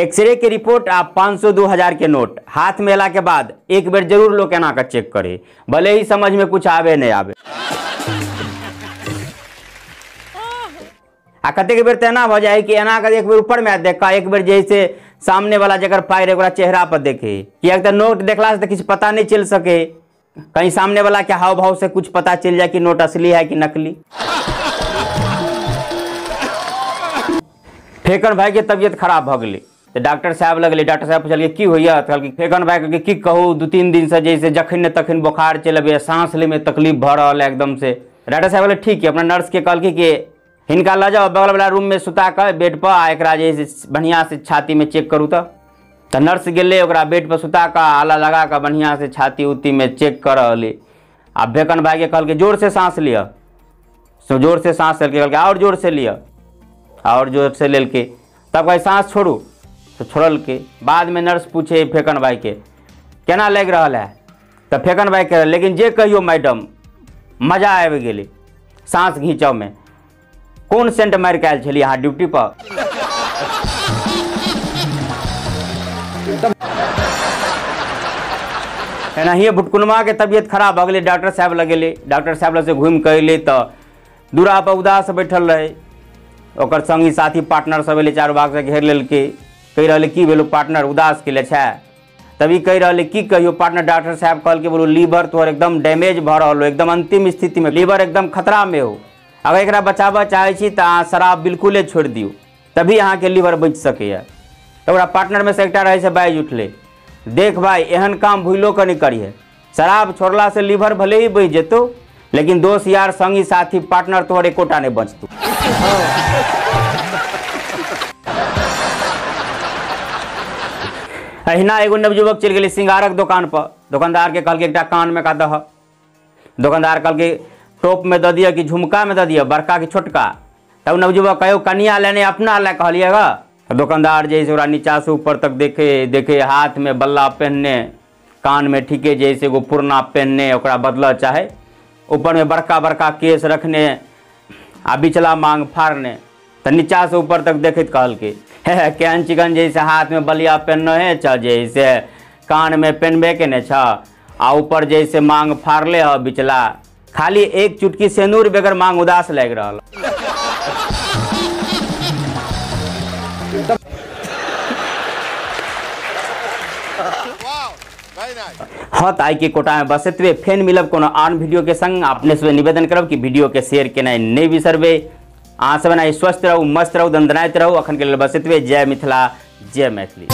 X ray के report आ 500 2000 के नोट हाथ में एला के बाद एक बेर जरूर लोग एना के चेक करे, भले ही समझ में कुछ आवे नहीं आवे। आ कतेक बेर तो एना भ जाए कि एना के एक बेर ऊपर में देख, एक बेर जैसे सामने वाला जकर पाई रहे ओकरा चेहरा पर देखे, कियाकि तऽ नोट देखला से तऽ किछु पता नहीं चलि सके, कहीं सामने वाला के हाव भाव से कुछ पता चल जाए कि नोट असली है कि नकली। फेकन भाई के तबियत खराब भ गेलै तऽ डॉक्टर साहब लगलै, डॉक्टर साहब पुछलकै की होइया, तऽ कहलकै फेकन भाई कहलकै की कहू 2-3 दिन से जैसे जखन ने तखन बोखार चलि अबैया, सांस लैमे तकलीफ भऽ रहल है एकदम से। डॉक्टर साहब कहलकै ठीक है, अपना नर्स के कहलकै कि हिनका लऽ जाओ बगल वाला रूम में सुता कऽ बेड पर आ एकरा जे बढ़िया से छाती में चेक करू। तऽ नर्स गेलै ओकरा बेड पर सुता कऽ आला लगा कऽ बढ़िया से छाती उती में चेक कर रहलै। आ फेकन भाई के कहलकै जोर से सांस लिअ, सो जोर से सांस लेलकै, कहलकै और जोर से लिअ, और जोर से लेलकै, तब कहै सांस छोड़ू, तो छोड़लकै। बाद में नर्स पूछे फेकन भाई के केना लागि रहल है, तऽ फेकन भाई के लेकिन जे कहियो मैडम मजा आबि गेलै सांस घींचऽ में, कोन सेंट मारि कऽ आयल छलियै अहाँ ड्यूटी पर। एनाहिए भुटकुनमा के तबियत खराब भऽ गेलै, डॉक्टर साहब लग गेलै, डॉक्टर साहब लग से घुमि कऽ अयलै तऽ दूरा पर उदास बैठल रहै, ओकर संगी साथी पार्टनर सब एलै, चारू भाग से घेर लेलकै, कहि रहलै की भेलौ पार्टनर उदास केले छै, तभी कहि रहलै की कहियो पार्टनर, डॉक्टर साहब कहलकै बोलो लीवर तोहर एकदम डैमेज भऽ रहल हो, एकदम अंतिम स्थिति में, लीवर एकदम खतरा में हो, अगर एकरा बचाबऽ चाहै छी तऽ अहाँ शराब बिल्कुले छोड़ि दियौ तभी अहाँके लीवर बचि सकैए। तऽ ओकरा पार्टनरमे से एकटा रहै से बाजि उठलै, देख भाई एहन काम भूलो कऽ नहि करिहे, शराब छोड़लासँ लीवर भले ही बचि जेतौ लेकिन दोस्त यार संगी साथी पार्टनर तोहर एकोटा नहि बचतौ। अहिना एगो नवयुवक चलि गेलै सिंगारक दोकान पर, दोकानदार के कहलकै एकटा कानमे का दह, दोकानदार कहलकै टोप में दऽ दिअ कि झुमका में दऽ दिअ, बड़का कि छोटका। तब नवयुवक कहियो कनिया लेने अपना लए कहलिएगा। दोकानदार जे ओकरा नीचा से ऊपर तक देखे देखे, हाथ में बल्ला पहनने, कान में ठीके जे एगो पुरना पहनने, ओकरा बदलऽ चाहे, ऊपर में बड़का बड़का केस रखने आ बिचला मांग फाड़ने, तऽ नीचा से ऊपर तक देखैत कहलकै हे केहन चिकन जैसे हाथ में बलिया पहनने छ, जैसे कान में पहनबे केने छ आ ऊपर जैसे मांग फाड़ले ह बिचला, खाली एक चुटकी सेनूर बगैर मांग उदास लागि रहल। हाँ तो आई के कोटा में बस एतबे, फेन मिलब कोनो आन वीडियो के संग। अपने से निवेदन करब कि वीडियो के शेयर केनाइ नहि बिसरबै। अहाँ सब एना स्वस्थ रहू, मस्त रहू, दंदनाइत रहू। अखन के लेल बस एतबे। जय मिथिला, जय मैथिली।